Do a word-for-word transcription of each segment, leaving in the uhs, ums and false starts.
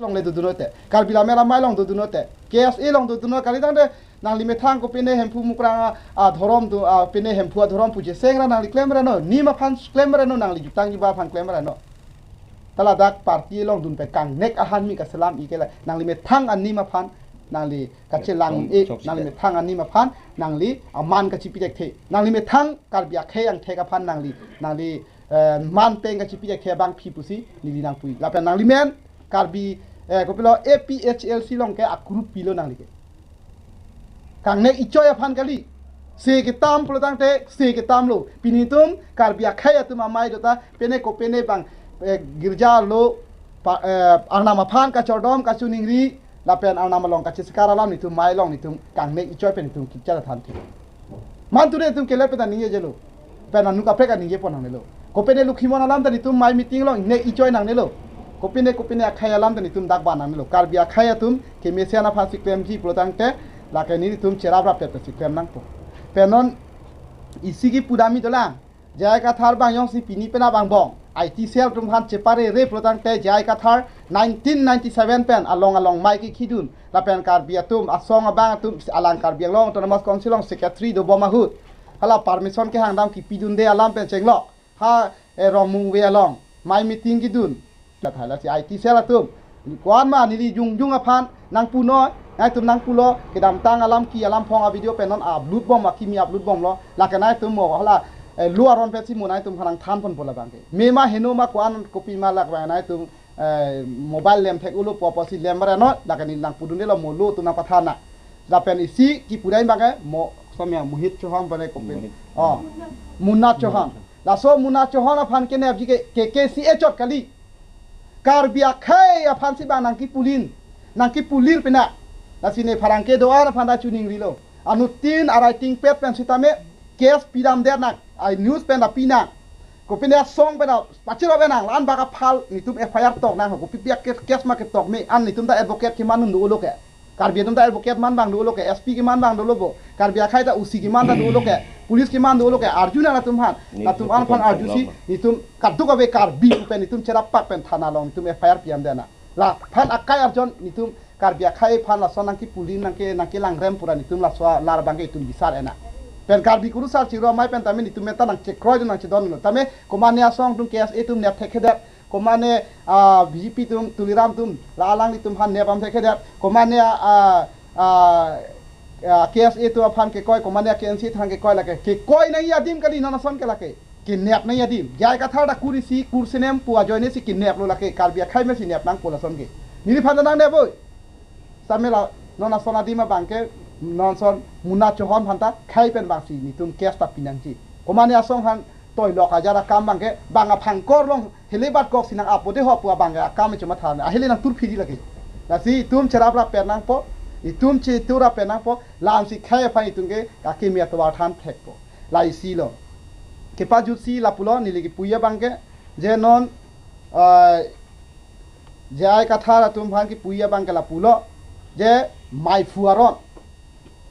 along le dodunnote, Karbi Lammet Amei along dodunnote, K S A along dodunno kali tangte nangli methang kopine Hemphu Mukrang a, adhorom do, a, pine Hemphu adhorom pu je seng ra nangli klem ra no, nim aphan klem ra no, nangli jutang jubat aphan klem ra no. Ta ladak party along dunpe kangnek ahan mi kaselam-i ke la, nangli methang anim aphan nangli kachelang-e, chok, chok nangli sida. Methang anim aphan nangli aman kachipi thekthe. Nangli methang Karbi akhei angthek aphan nangli, nangli, eh, man peng kachipi thekthe abangpi pusi neli nangpui. Lapen nangli men Karbi, eh, kopilo A P H L C along ke a-group pilo nangli ke. Kangnek ichoi aphan kali. Se ketam pulo tangte, se ketam lo. Pini itum Karbi akhei atum amei dota, pine kopine bang, eh, girja lo, pa, eh, Arnam aphan kachordom kachiningri, lapen Arnam along kachesikar alam nitum mei along nitum kangnek ichoi pen nitum kichat than thik. Man ture nitum kelet pen ta ningjelo. Pen anu kaprek aningje pon nangnelo. Kopine Lokhimon alam ta nitum mei meeting along ne ichoi nangnelo. Kopine kopine akhei alam ta nitum dak ba nangnelo. Karbi akhei atum kemesen aphansi klemji pulo tangte lake nitum cherap rap pet si klem nangpo. Pen non isi kipu dam-i dolang. J I Kathar abang jongsi pini pen abang bong I T cell atum aphan cheparere pulo tangte J I Kathar nineteen ninety-seven pen along along mei kekhidun. Lapen Karbi atum, asong abang atum, alang Karbi Anglong Autonomous Council along secretary dobom ahut hala permission kehang dam kipidunde alam pen chenglok ha, eh, Rongmungve along mei meeting kidun. Hala si I T cell atum ko-an ma neli jongjung aphan nangpunoi, nangtum nangpulo, kedamtang alam ki alam phong a-video pen non upload bom, akimi upload bomlo, lake nangtum mo hala, eh, lo aron pensi mo nangtum aphan nangthan ponpo labang ke. Mema heno ma ko-an kopi ma lak abang nangtum, eh, mobile lem thek-olo pu apotsi lem bare no, lake neli nangpudundelo mo lo atum nangpathan na. Lapen isi kipu dam abang ke mo somya Mohit Chauhan bane kopin. Mohit. Oh. Munna Chauhan. Laso Munna Chauhan aphan kenepji ke K K C A chot kali. Karbi akhei aphansi bang nangkipulir, nangkipulir pina. Lasi ne pherangke do-an aphan ta chiningrilo. Anuttin arai tingpet pen sitame case pidamdet nang, ai news pen ta pinang. Kopine asong pen ta pachirap nang, la-an bak aphal nitum F I R tok nang, kopi biak case, case ma ketok me, an nitum ta advocate keman un dolo ke. Karbi atum ta advocate man bang dolo ke, S P keman bang dolo bo, Karbi akhei ta O C keman ta dolo ke, police keman dolo ke, arju nang latum aphan, ni latum aphan arjusi, nitum kaduk ave Karbi pen nitum cherap pak pen thana along nitum F I R pidamdet nang. Laphan akai arjon nitum Karbi akhei aphan lason nangkipulir nangke, nangkelangrem pura nitum laso alar abang ke itum bisar-e nang. Pen Karbi Kurusar Chiru Amei pen tame nitum meta nangchekroi dun nangchedon dun. Tame komane asong atum K S A atum nep thekthedet. Komane, ah, B J P atum, Tuliram atum, la alanglitum aphan nep am thekthedet. Komane, ah, ah, ah, K S A atum aphan kekoi, komane K N C atum aphan kekoi lake. Kekoi nangji adim kali non ason ke lake. Kenep nangji adim. J I Kathar ta kur isi, kur senem pu ajoine si keneplo lake. Karbi akhei mesi nep nangpo lason ke. Neliphan ta nangnep oi. Samela non ason adim abang ke, non ason Munna Chauhan aphan ta khei pen bangsi nitum case ta pinangji. Komane asong aphan toilok ajar akam abang ke, bang aphangkor along hele bat kok si nang-apo de ho pu abang ke akam chomatha, ahele nangtur phidi lake. Lasi itum cherap rap pen nangpo, itum chetur rap pen nangpo, la-ansi khei aphan itum ke akimi atovar than thekpo. La isi lo. Kepajutsi lapulo neli kipuji abang ke, je non, ah, J I Kathar atum aphan kipuji abang ke lapulo, je maiphu aron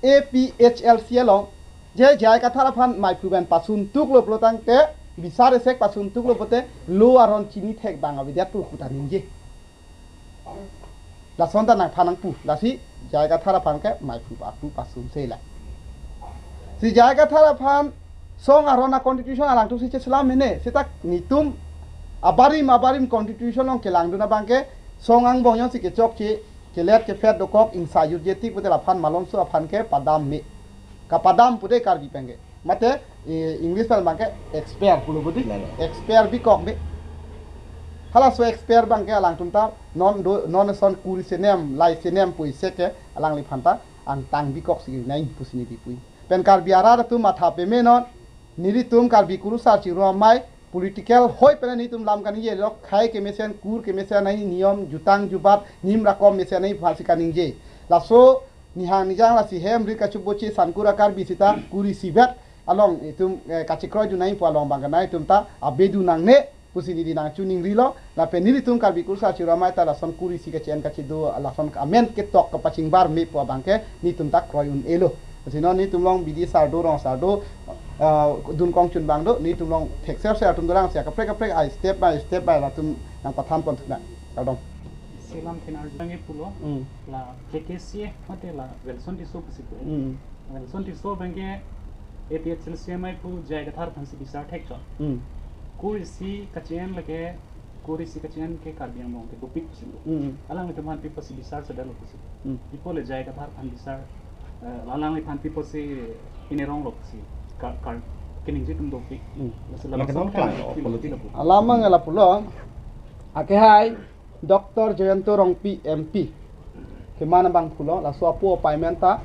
A P H L C along, je J I Kathar aphan maiphu pen pasun tuklo pulo tangte, bisar esek pasun tuklo pote, lo aron chini thek bang avedet pu kuta ningje. Lason ta nangphan nangpu, lasi J I Kathar aphan ke maiphu pu pasun se la. Si J I Kathar aphan song aron a-constitution alangtum si cheselam mene, seta nitum abarim abarim constitution along kelangdun abang ke song angbong jongsi kechokche, kelet kephet dokok, ingsa jutje tik pute laphan malomso aphan ke padam me. Kapadam pute Karbi pen ke. Mate, eh, English pen abang ke expire pulo pute. Lalo. Expire bikok me. Halaso expire abang ke alangtum ta non do, non ason kuri senem, lai senem pu isi ke alangliphan ta angtang bikok si nai pusi neli pui. Pen Karbi arat atum matha peme non, nelitum Karbi Kurusar Chiru Amei, political hoi pen nelitum lam kaningje lo, khei kemesen, kur kemesen, nai niyom, jutang jubat, nim rakom mesen nai phansi kaningje. Laso nihang nijang lasi hem rit kachuboche Sankura Karbi sita, kur isi vet along itum, eh, kachekroi dun nai pu along abang ke nangtum ta abedu nangne, pusi neli nangchiningrilo, lapen nelitum Karbi Kurusar Chiru Amei ta lason kur isi kachi-en kachido, lason amen ketok kapachingbar me pu abang ke, netum ta kroi un-elo. Lasi non netum along bidi sar do, rong sar do, ah, dun kongchun abang do, netum along thekser ser atum dolang sia kaprek kaprek ai step by step by latum nangpathan pon thuna. Kardom. Selam thenar jangke pulo. Hmm. La K K C A mate la Welson Tisso pusi pu. Hmm. Welson Tisso abangke A P H L C amei pu J I Kathar aphansi bisar thekchot. Hmm. Kur isi kachi-en lake, kur isi kachi-en ke Karbi Anglong ke dopik pusi pu. Hmm. Alanglitum aphan pi pusi bisar sedang lo pusi pu. Hmm. Ipo le J I Kathar aphan bisar, eh, alangliphan pi pusi inerong lo pusi. Kar, kar, keningje atum dopik. Hmm. Lasi lake laso non klang, oh, politik. Alamang la pulo. Akehai Doctor Jayanta Rongpi M P. Keman abang pulo, laso apo appointment ta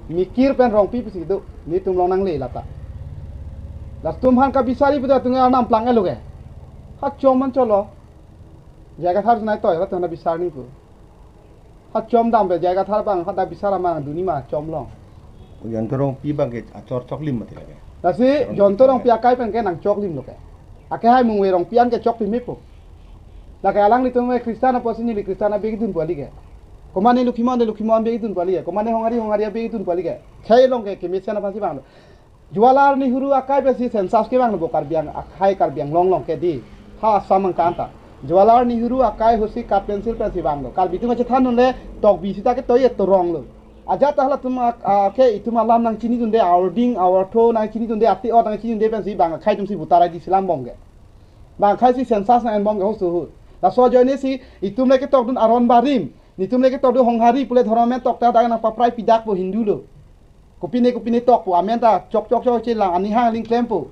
Mikir pen Rongpi pusi do, netum long nangle lata. Latum aphan kabisari puta atum arnam plang elo ke. Ha chom man cholo. J I Kathar nai toi, latum na bisar ni pu. Ha chom dam pe J I Kathar abang, ha da bisar amang duni ma chom long. Jayanta Rongpi abangke achor choklim mati lake. Lasi Jayanta Rongpi akai pen ke nangchoklim lo ke. Akehai Mungve Rongpi an ke choklim me pu. Lake alanglitum me Christian apotsi neli Christian abag dun pu kali ke. Komatne Lokhimon de Lokhimon abag dun pu kali ke. Komatne Honghari Honghari abag dun pu kali ke. Khei along ke kemesen aphansi vanglo. Jawaharlal Nehru akai pensi census kevanglo bo Karbi Ang-, akhai Karbi Anglong along ke di. Ha Assam angkang ta. Jawaharlal Nehru akai ahutsi cut pencil pensi vanglo. Karbi atum achethan dunle tokbi sita ke toye torong lo. Ajat ta halatum ak-, ake itum alam nangchini dunde, a-ording, a-ortho nangchini dunde, ati-ot nangchini dunde pensi bang akhai atumsi voter I D selam bom ke. Bang akhai si census nang-en bom ke hoso hu. Laso ajoine si itum le ketok dun aron barim. Netum le ketok dun Honghari pule dhorom amen tok ta dak nangpaprai pidak po Hindu lo. Kopine kopine tok po amen ta chok chok chok chelang ani hang ling klem po.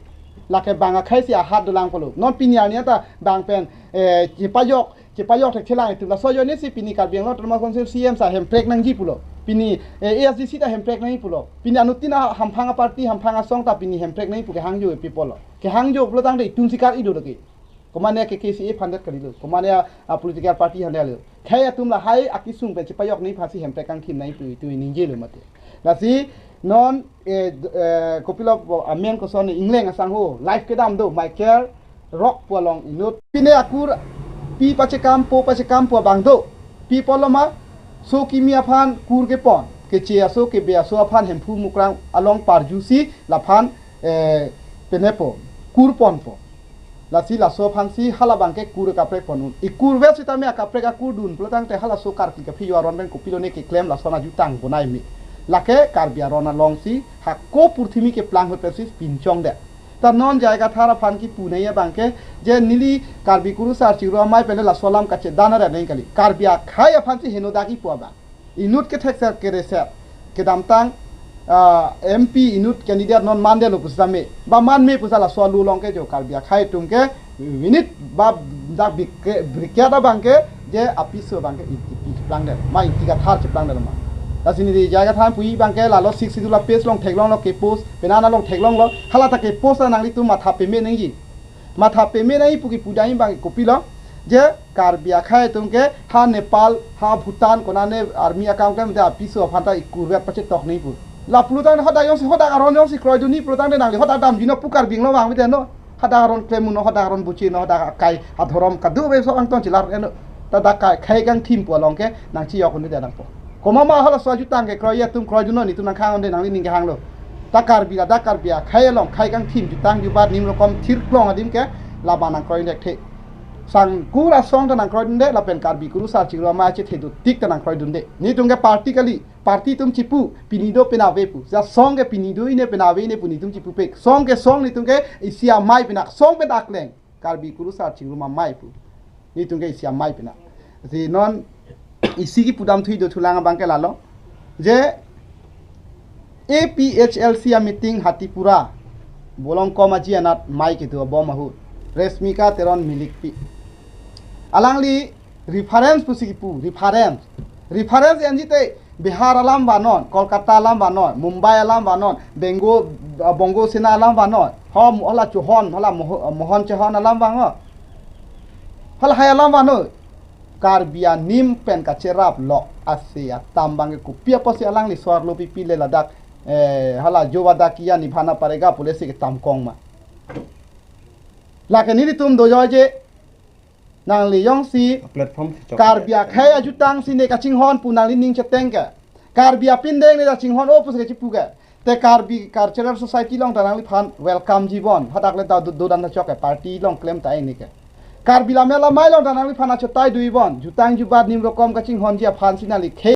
Lake bang akhai si ahat dolang pulo. Non pini arni ta bang pen, eh, chepajok, chepajok thek chelang itum. Laso ajoine si pini Karbi Anglong Autonomous Council C M sa hemprek nangji pulo. Pini, eh, A S D C ta hemprek nangji pulo. Pini anuttin a hamphang a-party, hamphang asong ta pini hemprek nangji pu kehangjo people lo. Kehangjo pulo tangte itum si kar-ido lagi. Komatne K K C A aphan det kalilo. Komatne a, a political party aphan det lo. Khei atum lahai akesung pen chepajok nangji aphansi hemprek kangthim nangji pu itum ningje lo mati. Lasi non, eh, d-, eh, kopilo bo amen koson ingleng asangho live kedam do Michael Rock pu along inut. Pine akur pi pachekam po pachekam po abang do. Pi pulo ma so kimi aphan kur kepon. Keche aso kebe aso aphan Hemphu Mukrang along parjusi laphan, eh, penepo. Kur ponpo. Lasi laso aphansi hala abangke kur kaprek pon un. Ikur vet sitame akaprek akur dun pulo tangte halaso karki kaphi yo aron pen kopilo ne keklem lason ajutang bonai me. Lake Karbi aron alongsi hako purthimi keplang ahut pensi pinchong det. Ta non J I Kathar aphan kipu nangji abangke je neli Karbi Kurusar Chingrum Amei pen laso alam kachedan aret nangji kali. Karbi akhai aphansi henodak kipu abang. Inut kethekser kereser kedamtang, ah, M P inut candidate non mandetlo pusitame. Ba man me pusi laso alu along ke jo Karbi akhai atum ke minute ba dak bik-, briket abangke je apiso abangke Ingti pi cheplangdet. Ma Ingti Kathar cheplangdet ma. Lasi neli J I Kathar puji abangke lalo Sixth Schedule a-page along theklonglo ke post, penang along theklonglo. Hala ta ke post nanglitum matha peme nangji. Matha peme nangji pu kipu dai abang kopilo. Je Karbi akhai atum ke ha Nepal, ha Bhutan, konane army akam klem de apiso aphan ta ikur vet pachetok nangji pu. La pulo tangte hadak jongsi hadak aron jongsi kroidunji pulo tangte nangli hadak damji non pu Karbi Anglong vang mite no. Hadak aron klem un non, hadak aron buchi non, hadak akai adhorom kadu be so angton chilar eno. Ta dak kai khai kangthim pu along ke nangchijok un de nangpo. Komat ma halaso ajutang ke kroi atum kroidun non, netum nangkhang un de nangli ning kehanglo. Ta Karbi ladak Karbi akhai along khai kangthim jutang jubat nim rokom thirklong adim ke labang nangkroi thekthe. Sangkur asong ta nangkroidunde lapen Karbi Kurusar Chingrum Amei achethe dotik ta nangkroidunde. Netum ke party kali, party atum chipu, pini do penap ave pu. Ja song ke pini do ine penap ave ine pu netum chipupe. Song ke song netum ke isi amei penap, song pen akleng. Karbi Kurusar Chingrum Amei pu. Netum ke isi amei penap. Si non isi kipu damthu do thulang abangke lalo. Je A P H L C a-meeting Hatipura. Bolong kom aji anat mei kedo bom ahut. Reshmika Teron milikpi. Alangli reference pusi kipu, reference. Reference enji te Bihar alam vanon, Kolkata alam vanon, Mumbai alam vanon, Bengo, Bongo Sena alam vanon. Ho, hala Chauhan, hala Moho-, Mohon Chauhan alam vang ho. Halahai alam vano. Karbi anim pen kacherap lok ase atam abangke kopi apotsi alangli swarlo pipi le ladak, eh, hala jo vada kiya nibhana parega pu lesi ketam kong ma. Lake nelitum do jo je nangli jongsi platform si chok Karbi akhai ajutang si ne kachinghon pu nangli ning cheteng ke. Karbi apindeng ne kachinghon o pusi kachipu ke. Te Karbi Cultural Society along ta nangliphan welcome ji bon. Hadak le ta do, dodan ta chok ke party along klem ta ini ke. Karbi Lammet Amei along ta nangliphan achotai do-ibom, jutang jubat nim rokom kachinghonji aphan si nangli khei